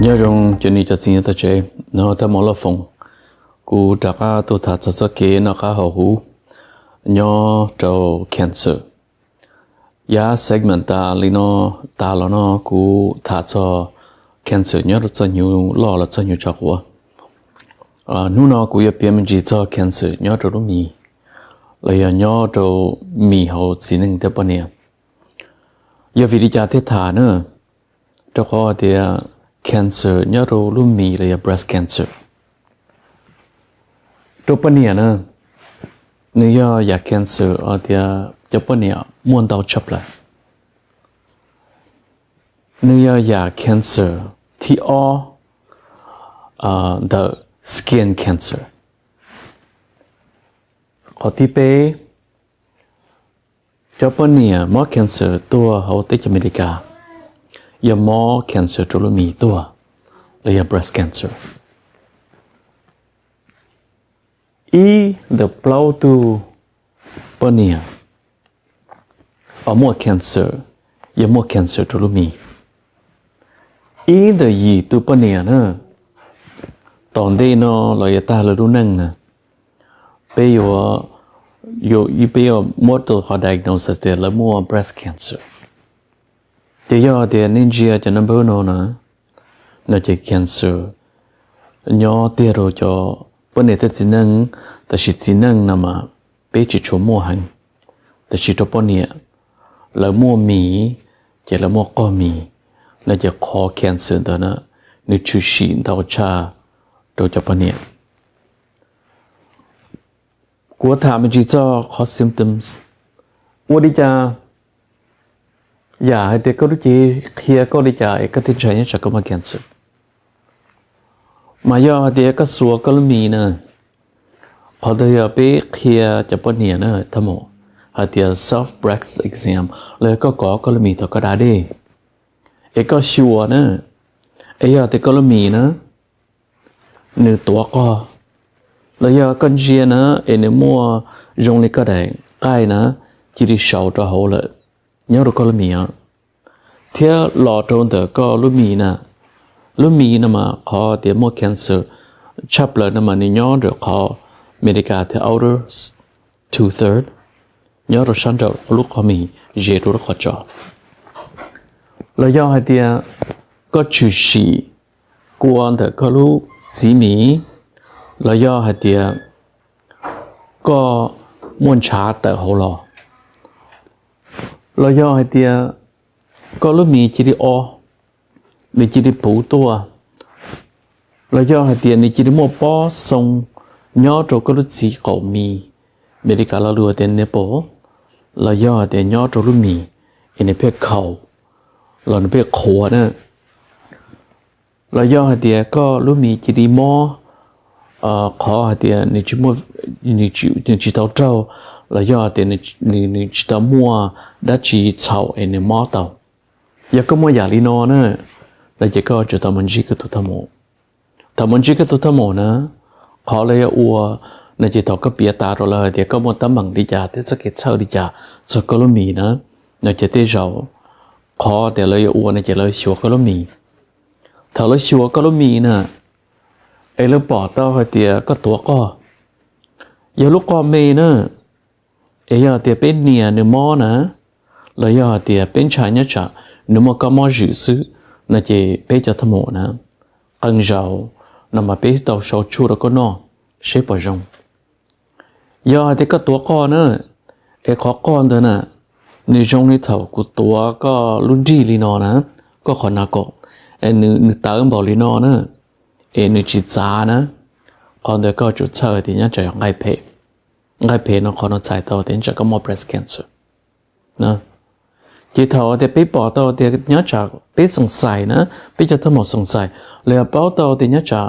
Nyob zoo cov niam cov txiv nyob tom tsev, no Thaj Mos Loj Foom, kuv rov qab tuaj tham txog txoj kev noj qab haus huv nyob rau cancer. Yav segment tas li no, tas los no kuv tham txog cancer nyob rau txoj hnyuv loj los txoj hnyuv tshav quav. Hnub no kuv yuav piav me ntsis txog cancer nyob rau lub mis, los yog nyob rau mis hauv txiv neej thiab poj niam. Yog vim li cas thiaj tham na? Rau qhov tias cancer nyob rau lub mis los yog breast cancer rau poj niam na, nws yog yam cancer tias cov poj niam muaj ntau tshaj plaws. Nws yog yam cancer thib ob ntawm skin cancer. Qhov thib peb, cov poj niam mob cancer tuaj hauv teb chaws Amelikas yog mob cancer rau lub mis tuaj, los yog breast cancer. Ib ntawm plaub tug poj niam uas muaj cancer yog muaj cancer rau lub mis. Ib ntawm yim tug poj niam na, tom ntej no los yog tag lawv lub neej na, peb yuav, peb yuav muab rau qhov diagnosis tias lawv muaj breast cancer. Ces yog tias nej ntsia cov number no na, no ces cancer nyob tiag rau cov poj niam thiab txiv neej, tab sis txiv neej no mas peb tsis tshua muaj heev, tab sis rau poj niam lawv muaj mis, ces lawv muaj qoj mis, no ces qhov cancer ntawd na, nws tshwm sim ntau tshaj rau cov poj niam. Kuv tham me ntsis txog qhov symptoms, ua li cas, yam hais tias koj lub cev qhia koj li cas es koj thiaj ntshai nyob tsam koj muaj cancer. Mas yog hais tias koj xuas koj lub mis na, qhov ntawd yog peb qhia cov poj niam na, tha mus hais tias self breast exam, los yog koj kov koj lub mis thaum koj da dej, es koj xyuas na, es yog tias koj lub mis na nws tuav qoj, los yog koj ntsia na es nws muaj zoo li koj daim nqaij na cia li sau rau hauv lawm, nyob rau koj lub mis, thiab los rau ntawm koj lub mis na. Lub mis no mas qhov tias muaj cancer tshaj plaws no mas nws nyob ntawm qhov Amelikas tias outer two third, nyob rau sab nraum lub qhov mis ze rau lub qhov tsos. Los yog hais tias koj tshwm sim kua ntawm koj lub txiv mis, los yog hais tias koj muaj ntshav tawm hauv los, los yog hais tias koj lub mis cia li o, nws cia li puv tuaj, los yog hais tias nws cia li muaj pob xoo nyob rau koj lub txiv qaum mis, Amelikas lo lus tias nipple, los yog hais tias nyob rau lub mis es nws pheej khaus, los nws pheej qhuav na, los yog hais tias koj lub mis cia li mob, qhov hais tias nws tsis tau raug, los yog hais tias nws tsis tau muaj dab tsi txhaum es nws mob tau. Yog koj muaj yam li no na, no ces koj tsum tau mus ntsib koj tus thaj maum. Thaum mus ntsib koj tus thaj maum na, qhov lawv yuav ua, no ces thaum koj piav tas rau lawv hais tias koj muaj teeb meem li cas thiab txoj kev txhawj li cas txog koj lub mis na, no ces tej zaum qhov tias lawv yuav ua no ces lawv xyuas koj lub mis. Thaum lawv xyuas koj lub mis na, es lawv pom tau hais tias koj tuav qoj, yog lub qoj me na, es yog tias peb nias nws mob na, los yog hais tias peb ntshai nyob tsam nws muaj kab mob zwm xwb, no ces peb cov thaj maum na, qee zaus no mas peb tau sau tshuaj rau koj noj seb puas zoo. Yog hais tias koj tuav qoj na, es qhov qoj ntawd na, nws zoo li thaum kuv tuav koj lub nrig li no na, koj qhov nas kaum, nws tawv npaum li no na, es nws tsis txav na, qhov ntawd koj tsum txhawj tias nyob tsam yog nqaij phem. Nqaij phem no qhov no txhais tau tias nyob tsam koj muaj breast cancer. Ces thaum tias peb pom tau tias nyob tsam peb xoom xais na, peb cov thaj maum xoom xais, los yog paub tau tias nyob tsam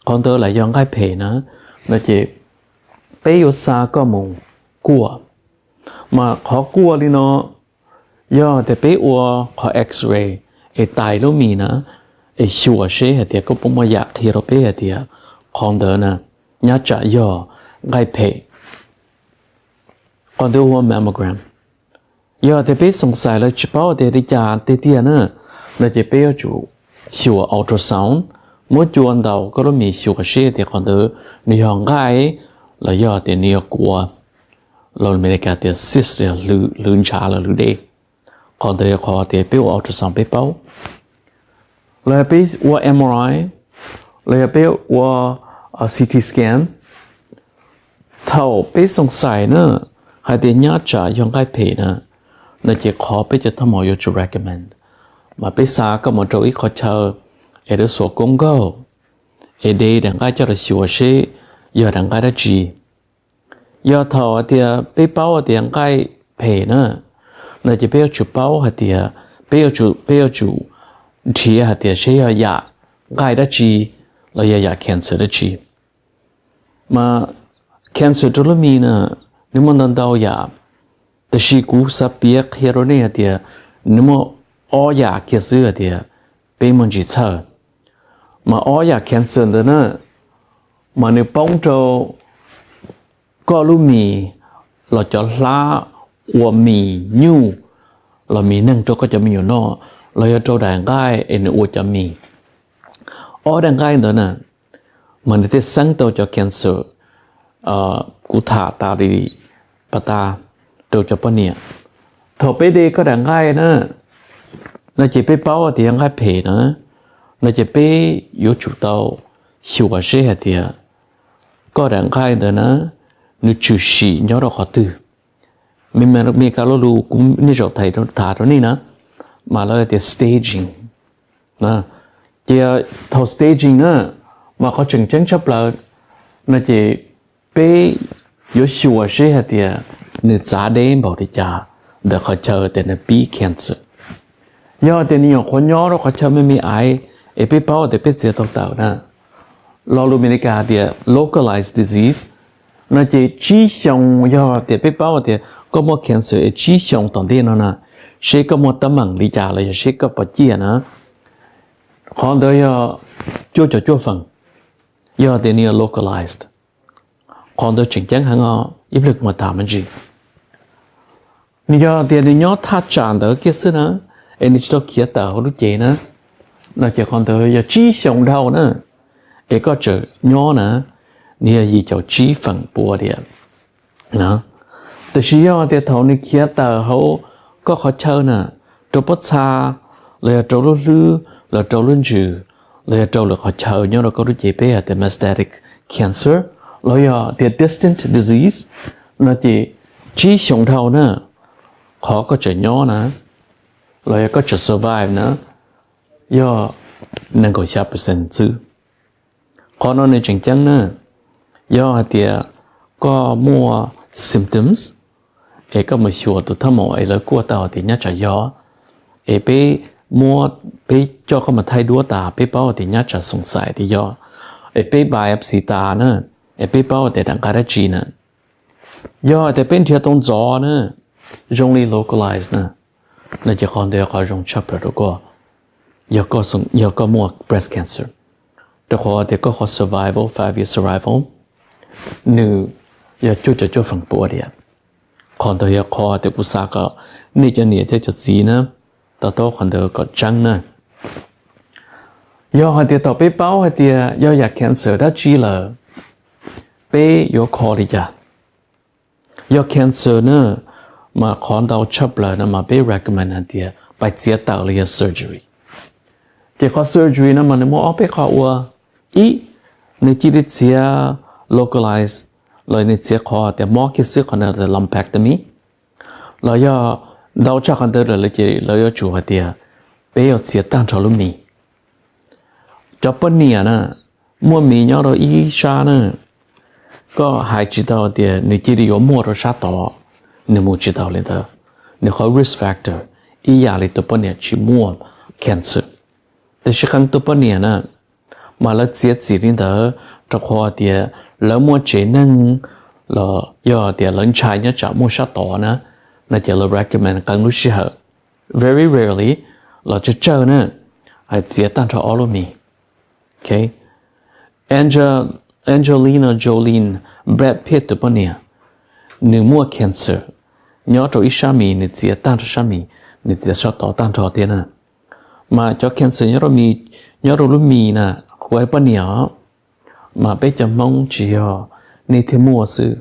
qhov ntawd lam yog nqaij phem na, no ces peb yuav xa koj mus kuaj. Mas qhov kuaj li no, yog tias peb ua qhov X-ray es tais lub mis na, es xyuas seb hais tias koj puas muaj yam qhia rau peb hais tias qhov ntawd na nyob tsam yog nqaij phem. Qhov ntawd hu ua mammogram. Yog tias peb xoom xais los tsis paub tias li cas tiag tiag na, no ces peb yuav tsum xyuas ultrasound, muab cua ntaus koj lub mis xyuas seb tias qhov ntawd nws yog nqaij los yog tias nws yog kuav, los Amelikas tias cyst, hlwv ntshav los hlwv dej. Qhov ntawd yog qhov tias peb ua ultrasound peb paub. Los yog peb ua M R I, los yog peb ua C T scan. Thaum peb xoom xais na hais tias nyab tsam yog nqaij phem na, no ces qhov peb cov thaj maum yuav tsum recommend, mas peb xa koj mus rau ib qho chaw es lawv xuas koob nkaug es de daim nqaij coj los xyuas seb yog daim nqaij dab tsi. Yog thaum hais tias peb paub hais tias nqaij phem na, no ces peb yuav tsum paub hais tias peb yuav tsum, peb yuav tsum nrhiav hais tias seb yog yam nqaij dab tsi los yog yam cancer dab tsi. Mas cancer rau lub mis na, nws muaj ntau ntau yam, tab sis kuv xav piav qhia rau nej hais tias nws muaj ob yam kiag xwb hais tias peb muaj ntsis txhawj. Mas ob yam cancer ntawd na, mas nws poob rau koj lub mis los cov hlab ua mis nyuj los mis neeg rau koj cov me nyuam noj, los yog rau daim nqaij es nws ua cov mis. Ob daim nqaij ntawd na, mas nws thiaj xeeb tau cov cancer kuv tham tas li pas tas rau cov poj niam. Thaum peb de koj daim nqaij na, no ces peb paub tias yog nqaij phem na, no ces peb yuav tsum tau xyuas seb hais tias koj daim nqaij ntawd na, nws tshwm sim nyob rau qhov twg. Meskas lo lus kuv niaj zaus tham rau nej na, mas lawv tias staging. Ces thaum staging na, mas qhov tseem ceeb tshaj plaws no ces peb yuav xyuas seb hais tias nws txav deb npaum li cas ntawm qhov chaw tias nws pib cancer. Yog tias nws nyuam qhuav nyob rau qhov chaw me me aiv es peb paub tias peb txiav tau tawm na, lo lus Amelikas hais tias localized disease, no ces tsib xyoo, yog tias peb paub tias koj muaj cancer es tsib xyoo tom ntej no na, seb koj muaj teeb meem li cas los yog seb koj puas ciaj na, qhov ntawd yog cuaj caum cuaj feem, yog tias nws yog localized. Qhov ntawd tseem ceeb heev os, ib pliag kuv mam tham me ntsis. Nws yog tias nws nyob thaj tsam ntawd kiag xwb na, es nws tsis tau khiav tawm hauv lub cev na, no ces qhov ntawd yog tsib xyoo dhau na, es koj tseem nyob na, nws yog yim caum tsib feem pua diam. Tab sis yog tias thaum nws khiav tawm hauv koj qhov chaw na, rau pob txha, los yog rau lub hlwb, los rau lub ntsws, los yog rau lwm qhov chaw nyob rau koj lub cev, peb hais tias metastatic cancer, los yog tias distant disease, no ces tsib xyoo dhau na, qhov koj tseem nyob na, los yog koj tseem survive na, yog nees nkaum xya percent xwb. Qhov no nws tseem ceeb na, yog hais tias koj muaj symptoms, es koj mus xyuas tus thaj maum es lawv kuaj tau tias nyab tsam yog, es peb muab, peb coj koj mus thaij duab tas peb paub tias nyab tsam xoom xais tias yog, es peb biopsy tas na, es peb paub tias daim nqaij dab tsi na, yog tias peb nrhiav tau ntxov na, zoo li localize na, no ces qhov ntawd yog qhov zoo tshaj plaws rau koj, yog koj muaj breast cancer, rau qhov tias koj qhov survival, five year survival, nws yog cuaj caum cuaj feem pua diam. Qhov ntawd yog qhov tias kuv xav kom nej cov niam thiab cov txiv na, to taub qhov ntawd kom tseeb na. Yog hais tias thaum peb paub hais tias yog yam cancer dab tsi lawm, peb yuav kho li cas? Yog cancer na, mas qhov ntau tshaj plaws no mas peb recommend hais tias pais txiav tawm los yog surgery. Ces qhov surgery no mas nws muaj ob peb qho ua. Ib, nws cia li txiav localize, los nws txiav qhov tias mob kiag xwb, qhov no lumpectomy. Los yog ntau tshaj qhov ntawd lawm ces lawv yuav tsum hais tias peb yuav txiav tag nrho lub mis. Cov poj niam na, muaj mis nyob rau ib sab na, koj hais tsis tau tias nws cia li yuav muaj rau sab tod, nws mus tsis tau li ntawd. Nws qhov risk factor ib yam li tus poj niam tsis muaj cancer. Tab sis qee tus poj niam na, mas lawv txiav txim li ntawd rau qhov tias lawv muaj tsev neeg, los yog tias lawv ntshai nyob tsam muaj sab tod na, no ces lawv recommend qee lub sij hawm, very rarely, los tsawg tsawg na, hais txiav tag nrho ob lub mis. Angelina Jolie, Brad Pitt tus poj niam, nws muaj cancer nyob rau ib sab mis, nws txiav tag nrho sab mis, nws txiav sab tod tag nrho thiab na. Mas cov cancer nyob rau, nyob rau lub mis na, kuv hais poj niam os, mas peb cov Hmoob tsis yog nej thiaj muaj xwb,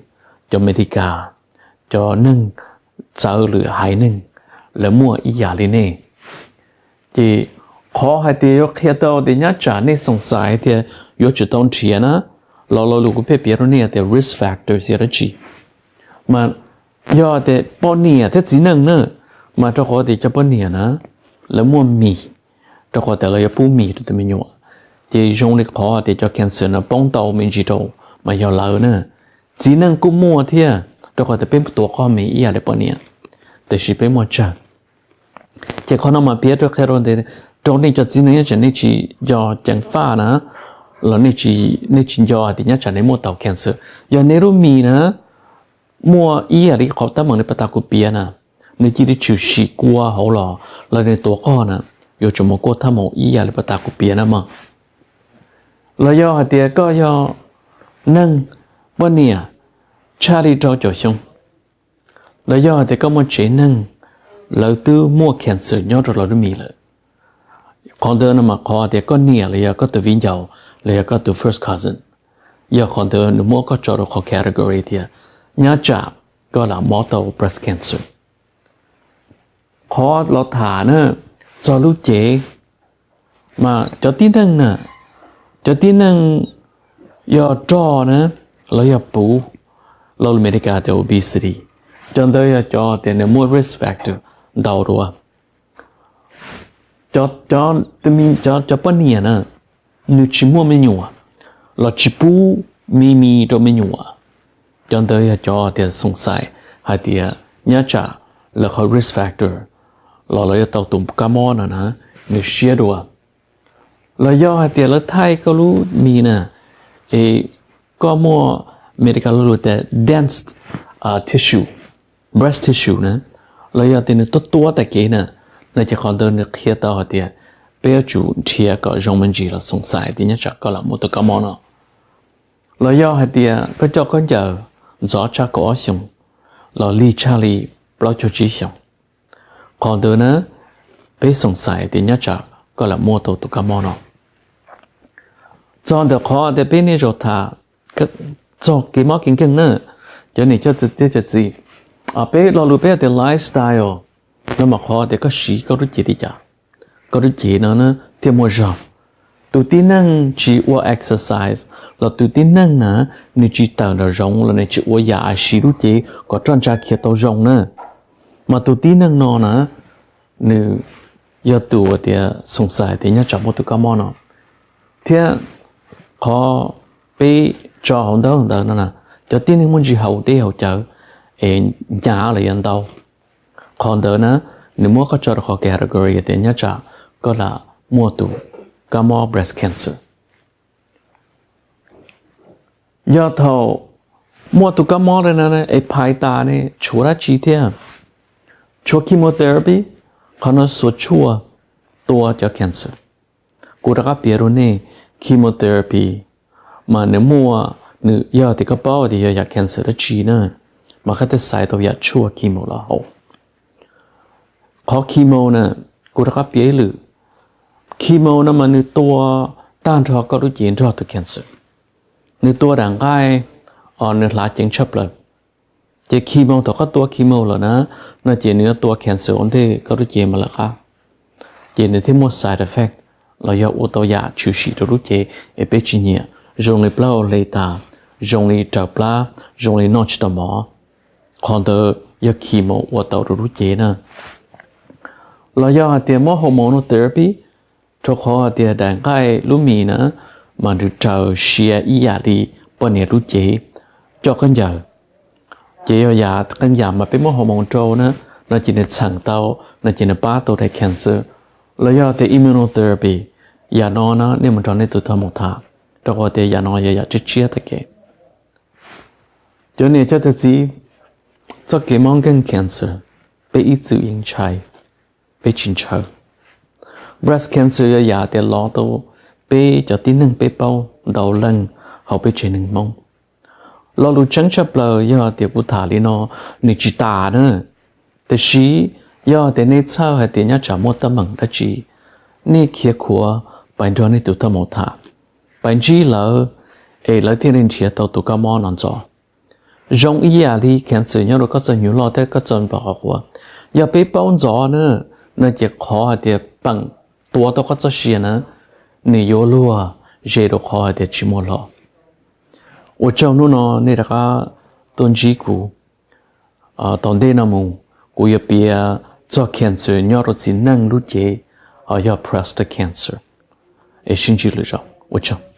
cov Amelikas, cov neeg txawv lwm haiv neeg, lawv muaj ib yam li nej. Ces qhov hais tias yuav qhia tau tias nyab tsam nej xoom xaiv tias yuav tsum tau nrhiav na, los lo lus kuv pheej piav rau nej tias risk factors yog dab tsi. Mas yog tias poj niam thiab txiv neej na, mas rau qhov tias cov poj niam na, lawv muaj mis, rau qhov tias lawv yuav pub mis rau tus me nyuam. Ces zoo li qhov tias cov cancer no poob ntau me ntsis rau, mas yog lawv na. Txiv neej kuj muaj thiab, rau qhov tias peb tuav qoj mis ib yam li poj niam, tiam sis peb muaj tsawg. Ces qhov no mas piav rau qhia rau, rau nej cov txiv neej, nyab tsam nej tsis nco ceev faj na, los nej tsis nco tias nyab tsam nej muaj tau cancer. Yog nej lub mis na muaj ib yam li qhov teeb meem li pas tas kuv piav na, nws cia li tshwm sim kua hauv los, los nws tuav qoj na, yuav tsum mus kuaj thaj maum ib yam li pas tas kuv piav na mog. Los yog hais tias koj yog neeg poj niam tshaj li rau caum xyoo, los yog hais tias koj muaj tsev neeg lawv twb muaj cancer nyob rau lawv lub mis lawm, qhov ntawd no mas qhov tias koj niam los yog koj tus viv ncaus los yog koj tus first cousin, yog qhov ntawd nws muab koj tso rau qhov category tias nyab tsam koj lam mob tau breast cancer. Qhov los tham na, txog lub cev, mas cov tib neeg na, cov tib neeg yog rog na, los yog puv, lo lus Amelikas tias obesity, cov ntawd yog cov tias nws muaj risk factor ntau dua. Cov, cov poj niam na, nws tsis muaj me nyuam, los tsis pub me mis rau me nyuam, cov ntawd yog cov tias xoom xaiv hais tias nyab tsam lawv qhov risk factor los lawv yuav tau tus kab mob no na, nws siab dua. Los yog hais tias lawv thaij koj lub mis na, es koj muaj, Amelikas lo lus tias dense tissue, breast tissue na, los yog tias nws tuab tuab tag kev na, no ces qhov ntawd nws qhia tau hais tias peb yuav tsum nrhiav kom zoo me ntsis los xoom xaiv tias nyab tsam koj lam muaj tus kab mob no. Los yog hais tias koj coj khaub ncaws ntxov tshaj kaum ob xyoos los lig tshaj li plaub caug tsib xyoos, qhov ntawd na peb xoom xaiv tias nyab tsam koj lam muaj tau tus kab mob no. Txog ntawm qhov tias peb niaj zaus tham txog kev mob kev nkeeg na, cov niam cov txiv, peb lo lus peb tias lifestyle, no mas qhov tias koj siv koj lub cev li cas, koj lub cev no thiaj muaj zog. Tus tib neeg tsis ua exercise, los tus tib neeg na, nws tsis tawm nraum zoov los nws tsis ua yam siv lub cev kom roj ntsa khiav tau zoo na, mas tus tib neeg no na, nws yog tus tias xoom xaiv tias nyab tsam muaj tus kab mob no. Thiab qhov peb tso hauv ntaub ntawv no na, cov tib neeg muaj ntsis haus dej haus cawv, es hnyav los yog ntau, qhov ntawd na, nws muab koj tso rau qhov category tias nyab tsam koj lam muaj tus kab mob breast cancer. Yog thaum muaj tus kab mob li no es phais tas ne tshuav dab tsi thiab? Tshuav chemotherapy, qhov no xuas tshuaj tua cov cancer. Kuv rov qab piav rau nej, chemotherapy mas nws muaj, nws yog tias koj paub tias yog yam cancer dab tsi na, mas koj thiaj xaiv tau yam tshuaj chemo los haus. Qhov chemo na, kuv rov qab piav ib lwm, chemo no mas nws tua tag nrho koj lub cev nrog tus cancer, nws tua daim nqaij, nws hlav ceev tshaj plaws. Ces chemo, thaum koj tua chemo lawm na, no ces nws yuav tua cancer ua ntej koj lub cev mas lawv qab, ces nws thiaj muaj side effect los yog ua tau yam tshwm sim rau lub cev es peb tsis nyiam, zoo li plaub hau hli tas, zoo li raws plab, zoo li noj tsis tau mov. Qhov ntawd yog chemo ua tau rau lub cev na. Los yog hais tias muab hormonal therapy, rau qhov hais tias daim nqaij lub mis na, mas nws raws siab ib yam li poj niam lub cev coj khaub ncaws. Ces yog yam qee yam mas peb muab hormone rau na, no ces nws txheem tau, no ces nws pab tau daim cancer. Los yog tias immunotherapy, yam no na nej mus nrog nej tus thawj hmoov tham, rau qhov tias yam no yog yam tshiab tshiab tag kev. Cov niam cov txiv, txoj kev mob nkeeg cancer, peb ib txwm yeej ntshai, peb tsis ntshaw. Breast cancer yog yam tias los tau peb cov tib neeg peb paub ntau leej hauv peb tsev neeg Hmoob. Lo lus tseeb tshaj plaws yog tias kuv tham li no, nws tsis tas na. Tiam sis yog tias nej txhawj hais tias nyab tsam muaj teeb meem dab tsi, nej khiav khuav pais nrog nej tus thaj maum tham, pais ntsib lawv, es lawv thiaj li nrhiav tau tus kab mob no ntxov. Zoo ib yam li cancer nyob rau koj txoj hnyuv loj thiab koj txoj npog qhov quav. Yog peb paub ntxov na, no ces qhov hais tias peem tua tau koj txoj sia na, nws yuav luag ze rau qhov hais tias tsis muaj hlo. Ua tsaug hnub no nej rov qab tuaj ntsib kuv. Tom ntej no mus, kuv yuav piav txog cancer nyob rau txiv neej lub cev, ho yog prostate cancer. Es sib ntsib lwm zaus, ua tsaug.